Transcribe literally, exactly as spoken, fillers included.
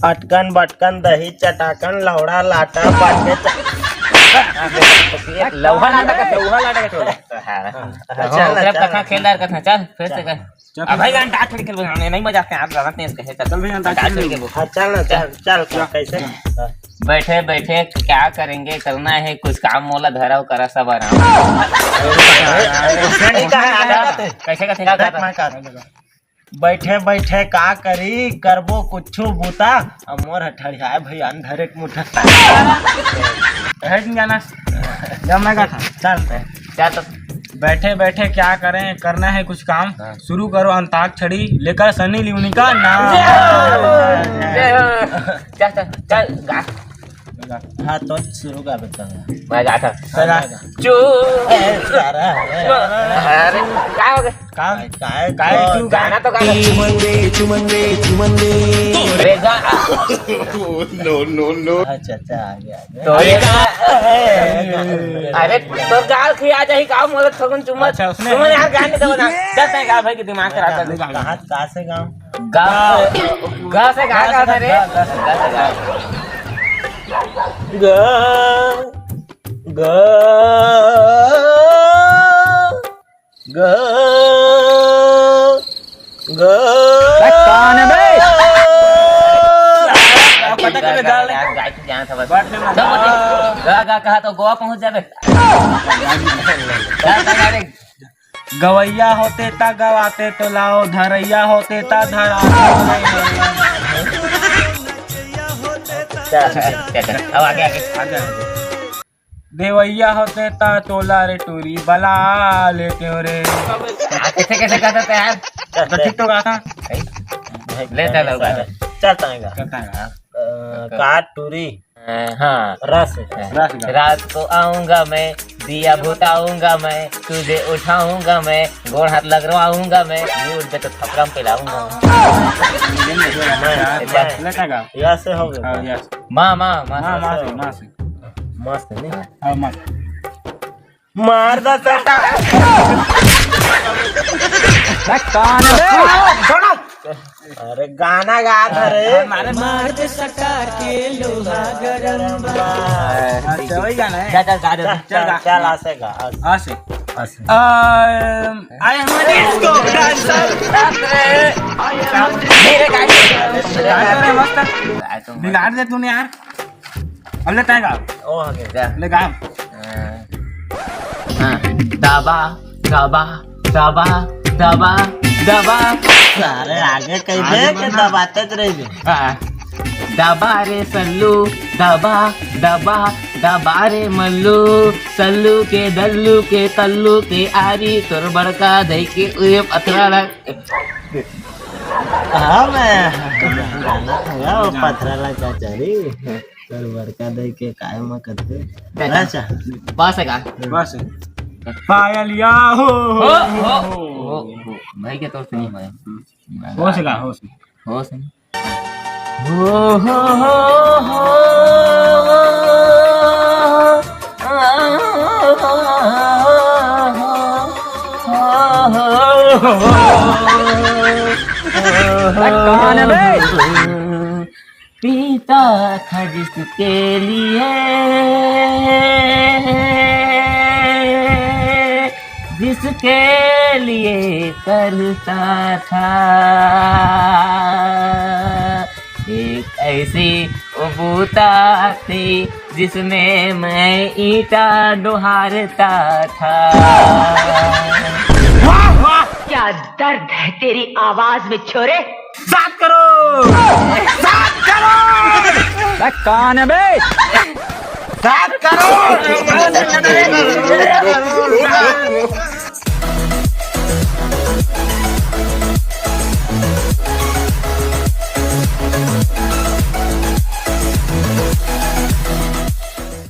अटकन बटकन दही चटाकन लौड़ा लाटा बाटे च- लौहा लाटा का, लौहा लाटा का छोड़। हाँ। हाँ, चल, ओकरे चल। कथा खेलदार कथा, चल, फिर से कर। चल। अब भाई, अंटाक्षरी खेलबो, हमने नहीं मजा आते, आप जानते हैं इसके, चल। चल भाई, अंटाक्षरी अंटाक्षरी खेलबो। खेलबो। हाँ, चल ना, चल, चल, चल। कैसे? बैठे बैठे क्या करेंगे, करना है कुछ काम, मोला धराव करा सब आराम। नहीं कहा, आगे का तो। कैसे का, क्या मैं कहा? कहा? बैठे बैठे का करी, करबो कुछु बूता, अब मोर ह ठड़ियाए भई अंधरे के मुठा। हट जाना, जब मैं कहा था। चल, चल तो। बैठे बैठे क्या करें, करना है कुछ काम। हाँ। शुरू करो अंताक्षरी, लेकर सनी लियोनी का नाम। जय हो। चल, चल, चल, गा। हाँ, तो शुरू का बता। मैं गाता। तो गा। चू। ए, सारा। अरे, क्या हो गया? काम, काय, काय, काय तो तू गाना तो गा। चुमन दे, चुमन दे, चुमन दे। अरे, गा। No, no, no। अच्छा, अच्छा, आ गया, आ गया। तो ये गा। अरे, तो गाल खिया जाही, गाँव में थोकन चुमन। अच्छा, उसने चुमन यार, गाने तो बना। चलते हैं, गा भाई, कि दिमाग खराब कर दे। कहाँ, कहाँ से गाँव? गा, गा से गा, गा से गा, रे। गा, गा से गा। गा, गा, गा, गा, गा। कौन है बे? पता चले गा, गा, गा, गा, गा, गा, गा, गा, गा, गा, गा, गा, गा, कहा तो गोवा पहुंच जाबे। गा, गा, गा, रे। गवैया होते ता गवाते तो लाओ, धरैया होते ता धराते। चल, चल, चल, चल। अब आगे, आगे। आगे, आगे। देवैया होते ता तोला रे टूरी बला लेते हो रे। आ, कैसे, कैसे कहता था यार? तो ठीक तो कहा था। ले, चल, अब आगे। चलता है गा। चलता है गा। अ, का टूरी? अ, हाँ। रस। रस गा। रात को आऊंगा मैं, दिया बुताऊंगा मैं, तुझे उठाऊंगा मैं, गोड़ हाथ लगवाऊंगा मैं, नहीं उठबे तो थपड़ा में पिलाऊंगा। मैं, मैं। लेता गा। या से हो गया। हाँ, या से। माँ, माँ, माँ, माँ, माँ से। से, माँ से। मस्त है, नहीं? हाँ, मस्त। मार दा सट्टा। मैं कौन है बे? सुनो। अरे गाना गा था रे। मारे मार दे सटा के लोहा गरम बा। अच्छा, वही गाना है। चल, चल, गा दे। चल, चल, चल, गा। चल, आसे गा, आसे। आसे। आसे। अम, आए हमारे इसको डांसर। मेरे गाने। गाना रे मस्त। बिगाड़ दे तूने यार। अब ले तैं गा। ओ, आगे। जा। ले गा। हाँ। हाँ। दबा, दबा, दबा, दबा, दबा। अरे, आगे कही आगे दे के बोलना। दबाते तो रहिबे। हाँ। दबा रे सल्लू, दबा, दबा, दबा रे मल्लू, सल्लू के, दल्लू के, तल्लू के, आरी तोर बड़का दई के, उए पथरा लग। हाँ, मैं। वो पथरा लग का चारी। तोर बड़का दई के काय म कथे? अच्छा। बस है का? बस है। पायलिया हो, हो, हो, हो, हो। भाई के तोर से नहीं होय। हो से का, हो से। हो से। हो, हो, हो, हो। कौन है बे? पीता था जिसके लिए, जिसके लिए करता था, एक ऐसी वो बूता थी, जिसमें मैं ईंटा डोहारता था। वाह, वाह! क्या दर्द है तेरी आवाज में, छोरे। सात करोड़! सात करोड़! बे, कौन है बे? सात करोड़!